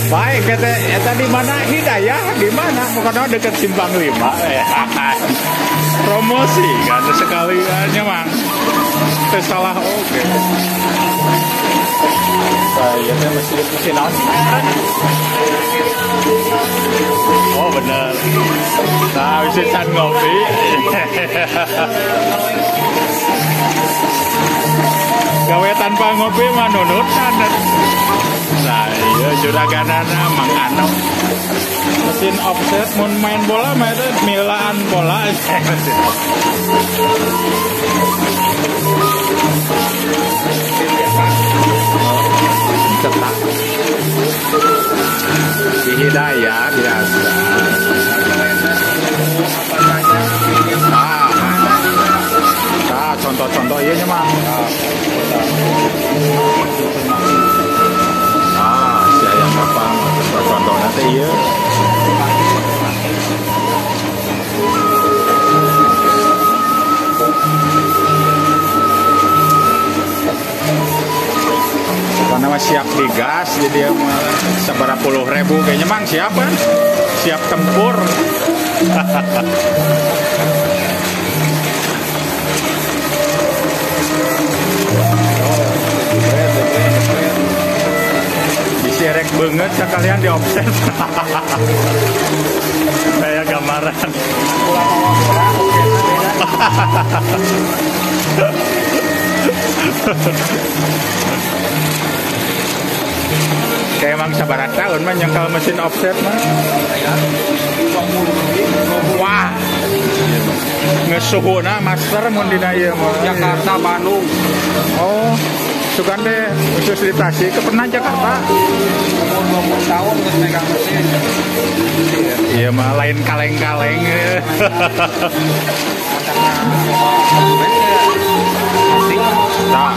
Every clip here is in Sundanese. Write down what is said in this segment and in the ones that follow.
Baik, kata di mana Hidayah, di mana? Pokoknya dekat Simpang 5. Promosi kan sekaliannya mang. Salah oke. Saya teh mesin naon sih? Oh bener. Nah, bisa can ngopi. Gawe tanpa ngopi mah nunutan. Nah, iya juraganana Mang Ano. Mesin offset mun main bola mah itu milaan bola. Cetak. Di Hidayah biasa. Nah, contoh-contoh iya nya Mang. Ah, si ayam apa? Contoh-contoh nanti iya. Karena mah siap digas, jadi seberapa puluh ribu kayaknya Mang siap kan? Siap tempur. Diserek banget sekalian di offset. Kayak gambaran. Kayak emang sabarat tahun mah nyangkal mesin offset mah. Wah. Ngesuhuna master mun dina ieu mah. Jakarta Bandung. Oh, sugan deh khusus di Tasik ke pernah Jakarta. Umur 20 tahun geus megang mesin. Iya mah lain kaleng-kaleng. Tak.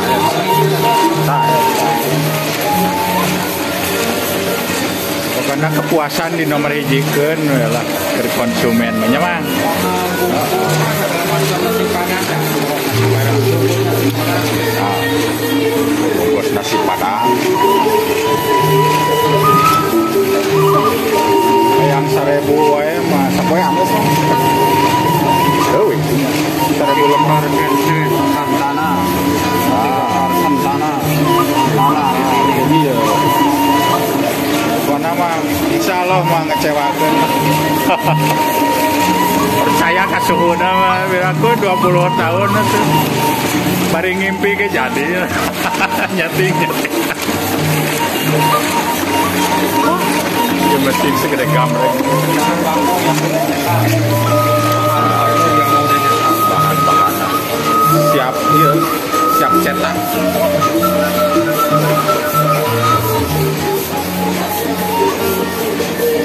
Tak. Karena kepuasan di nomor hijikeun we lah ke konsumen mah nya Mang. Bungkus nasi padang. Hayang 1000 wae mah sapoe anggeus. Heueuh, 1000 lembar santana. Santana. Tanah. Iya. Pokoknya mah insya Allah mah ngecewakan. Percaya ka suhuna mah aku 20 tahun atuh. Bari ngimpi ke jadi. Nyeting. Ya mesin segede gambreng. Bahan-bahan siap iya, siap cetak.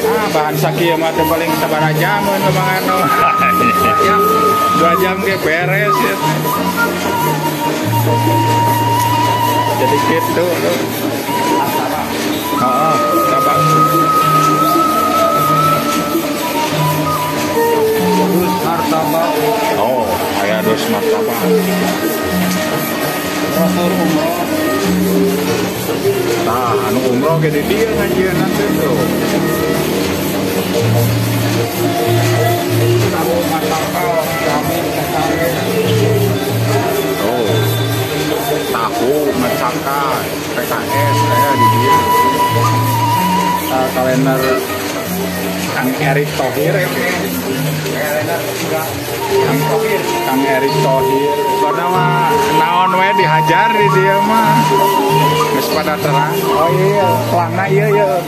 Ah, bahan sakieu mah teh paling sabaraha jam mun Bang Ano. 2 jam ge beres ya. Jadi gitu loh. Heeh, tabak. Dus martabak. Oh, aya dus martabak. Rasul umroh. Nah, anu umroh ge di dieu ngajieun teh tuh. Tahu martabak, jamin PKS. Oh. Tahu macaka PKS kayak di dieu. Kalender Kang Erick Thohir ya. Kang Erick Thohir. Karena mah naon we dihajar di dieu mah. Geus pada terang. Oh iya, pelangna iya iya.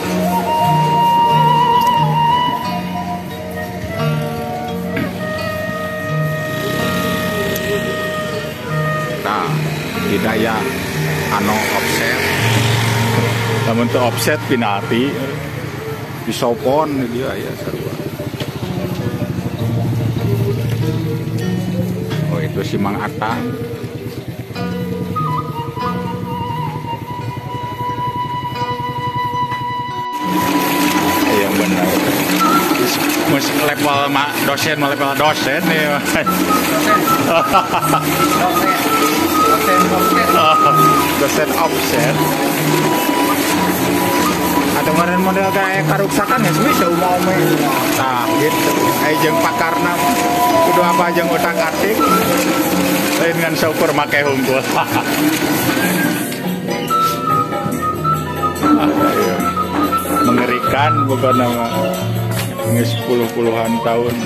Nah, Hidayah Ano offset. Lamun teu offset penalti disopon dia ya sarua. Oh itu si Mang Atta. Yang benar. Mus level dosen, level dosen nih. Dosen offset. Atau kemarin model kayak karuksakan ya bisa umum. Nah gitu. Ayo jeung pakarna kudu apa jeung otak-atik. Lain ngan saukur make hungkul. Mengerikan bukan nama. Geus puluh-puluhan tahun.